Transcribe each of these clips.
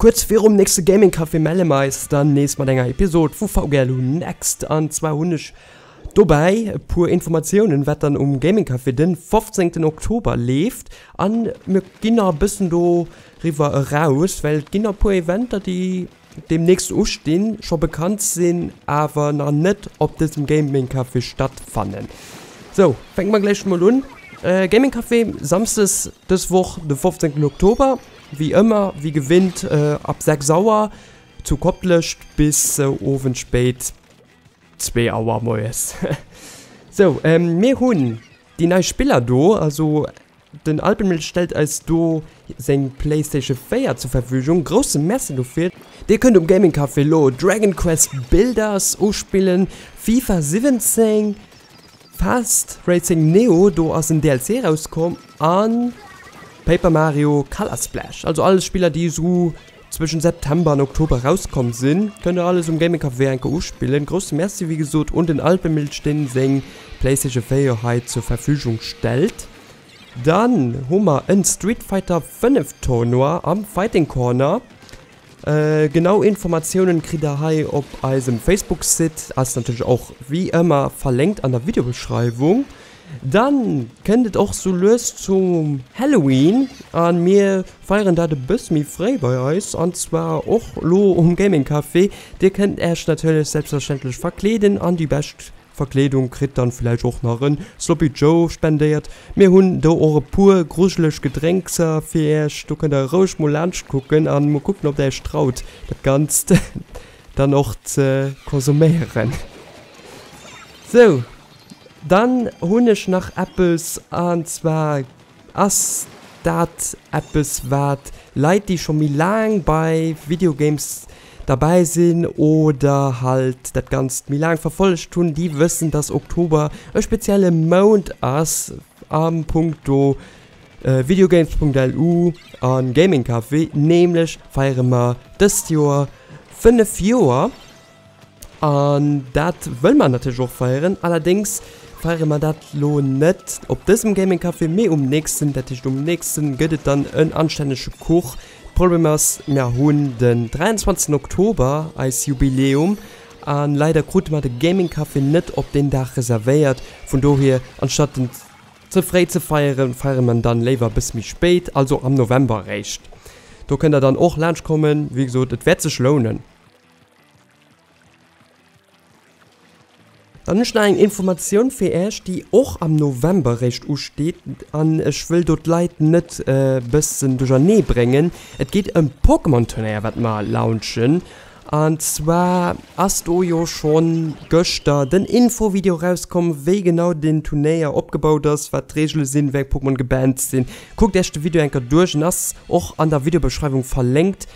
Kuerz virum nächste Gaming Café melle mer eis dann nees mat enger Episod vu VGLU Next. An zwar hunn ech dobäi e puer Informatiounen, wat dann um Gaming Café den 15 Oktober leeft. An mir ginn nach e bëssen doriwwer eraus, well et ginn nach e puer Eventer, déi deemnächst ustinn, scho bekannt sinn, awer nach net op dësem Gaming Café stattfannen. Sou, fänke mer gläich mol un. Gaming Café, Samsdes dës Woch, de 15 Oktober, wéi ëmmer, wéi gewinnt ab 6 Auer zu Koplescht bis owends spéit 2 Auer moies. Sou, mir hunn déi nei Spiller do, also Den Alpenmilch stellt eis do seng Playstation 4 zur Verfügung, grousse Merci dofir! Dir kënnt um Gaming Café lo Dragon Quest Builders uspillen, FIFA 17, Fast Racing Neo, do ass en DLC rauskomm, an Paper Mario Color Splash. Also alles Spiller déi esou zwëschen September an Oktober rauskomm sinn, kënnt der alles um Gaming Café enke uspillen. Grousse Merci wéi gesot un den Alpenmilch deen seng Playstation 4 hei zur Verfügung stellt. Dann hu mer en Street Fighter 5 Tournoi am Fighting Corner. Genau Informatiounen kritt der hei op eisem Facebook Site, ass natierlech och wéi ëmmer verlénkt an der Videobeschreiwung. Dann kënnt et och sou lues zum Halloween an mir feieren dat e bësse méi fréi bei eis an zwar och lo um Gaming Café. Dir kënnt äech natierlech selbstverständlech verkleeden an déi bescht Verkleedung kritt dann villäicht och nach en Sloppy Joe spendéiert. Mir hunn do och e puer grujeleg Gedrénkser fir äech, do kënnt der roueg mol laanscht kucken an mol kucken ob der äech traut dat ganzt dann och ze konsuméieren. Sou, dann hunn ech nach eppes an zwar Ass dat eppes wat Leit déi scho méi laang bei Videogames derbäi sinn oder halt dat Ganzt méi laang verfollegt hunn, déi wëssen dass Oktober e spezielle Mount ass am Punkto Videogames.lu a Gaming Café. Nämlech feiere mer dëst Joer 5 Joer. An dat wëlle mer natierlech och feieren. Allerdéngs feiere mer dat lo net op dësem Gaming Café, mee um nächsten. Dat heescht um nächsten gëtt et dann en anstännege Kuch. Problem ass, mer hunn den 23 Oktober eis Jubiläum an leider krute mer de Gaming Café net op deen Dag reservéiert. Vun dohier, anstatt en ze fréi ze feieren, feiere mer en dann léiwer e bësse méi spéit, also am November eréischt. Do kënnt der dann och laanscht kommen. Wéi gesot, et wäert sech lounen. Dann hunn ech nach eng Informatioun fir Äech, déi och am November eréischt usteet an ech wëll do d'Leit net e bëssen duerchernee bréngen. Et geet ëm d'Pokémon-Turnéier, wat mer launchen. An zwar ass do jo schonn gëschter den Infovideo erauskomm, wéi genau den Turnéier opgebaut ass, wat d'Reegele sinn, wéi eng Pokémon gebannt sinn. Kuckt Äech de Video eng Kéier duerch, en ass och an der Videobeschreiwung verlénkt.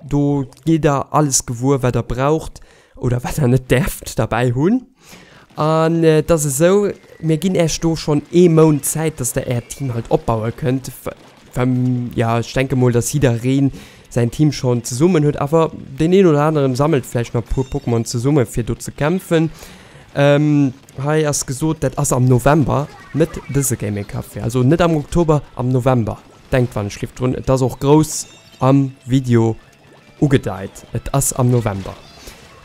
Do gitt der alles gewuer wat der braucht oder wat der net däerft derbäi hunn. An et ass esou, mir ginn Äech do schonn ee Mount Zäit, dass der Äert Team halt opbaue kënnt. Jo, ech denke mol, dass jiddereen säin Team schonn zesummen huet, awer deen een oder aneren sammelt vläicht nach e puer Pokémon zesumme fir do ze kämpfen. Hei ass gesot, dat ass am November, net dëse Gaming Café, also net am Oktober, am November. Denkt wann ech lift drun, et ass och grouss am Video ugedeit, et ass am November.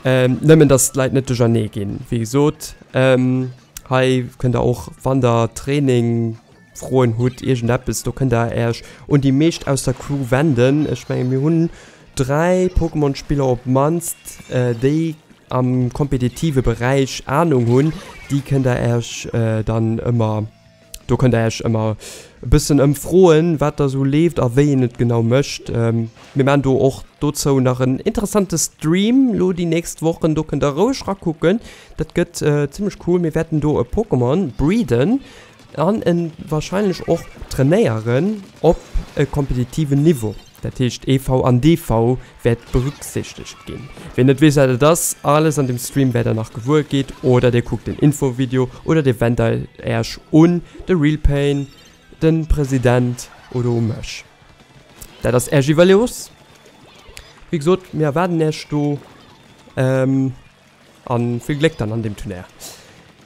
Nëmmen dass d'Leit net duerchernee ginn. Wéi gesot, hei kënnt der och wann der Training Froen hutt, iergendeppes, do kënnt der Äerch un déi meescht aus der Crew wenden. Ech menge mir hunn 3 Pokémon Spiller op mannst déi am kompetitive Beräich Ahnung hunn, déi kënnt der Äerch dann ëmmer. Do kënnt der Iech ëmmer e bëssen ëmfroen, wat da sou leeft a wéi een et genau mécht. Mir maachen do och dozou nach en interessante Stream lo déi nächst Wochen. Do kënnt der roueg rakucken. Dat gëtt zimmlech cool. Mir wäerten do e Pokémon breeden an en warscheinlech och trainéieren op e kompetitiven Niveau. Dat heescht EV an DV wäert berücksichtegt ginn. Ween net weess wat et ass, alles an dem Stream wäert der nach gewuer gitt oder dir kuckt den Infovideo oder dir wennt Äerch un de RealPain, den President oder u mech. Dat ass Äerch iwwerlooss. Wéi gesot, mir erwaarden Äerch do. An vill Gléck dann an deem Turnéier.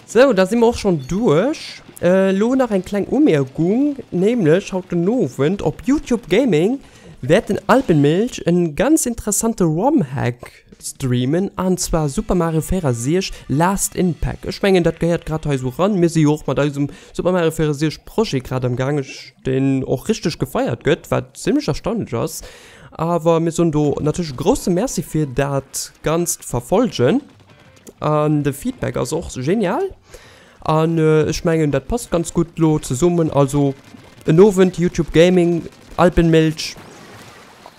Sou, da si mer och schonn duerch. Elo nach eng kleng Umierkung, nämlech haut den Owend op YouTube Gaming. Wäert den Alpenmilch en ganz interessante Romhack streamen an zwar Super Mario 64 Last Impact. Ech mengen dat gehéiert grad hei sou ran. Mir si jo och mat eisem Super Mario 64 Projet grad am Gaang, deen och richteg gefeiert gëtt, wat zimlech erstaunlech ass. Awer mir soen do natierlech e grousse Merci fir dat ganzt Verfolgen an de Feedback ass och genial. An ech mengen dat passt ganz gutt lo zesummen. Also en Owend Youtube Gaming, Alpenmilch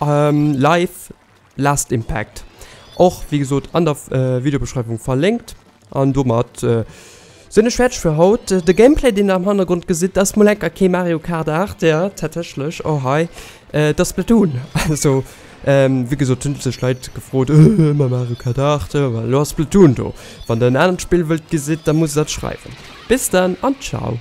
live Last Impact. Och wéi gesot an der Videobeschreiwung verlénkt. An domat sinn ech fäerdeg fir haut. De Gameplay deen der am Hannergrond gesitt ass mol enker kee Mario Kart 8, jo tatsächlech, oh hei, et ass Splatoon. Also wéi gesot hunn sech Leit gefrot, ëmmer Mario Kart 8, well elo ass Splatoon do. Wann der en anert Spill wëllt gesitt, da musst der dat schreiwen. Bis dann an ciao.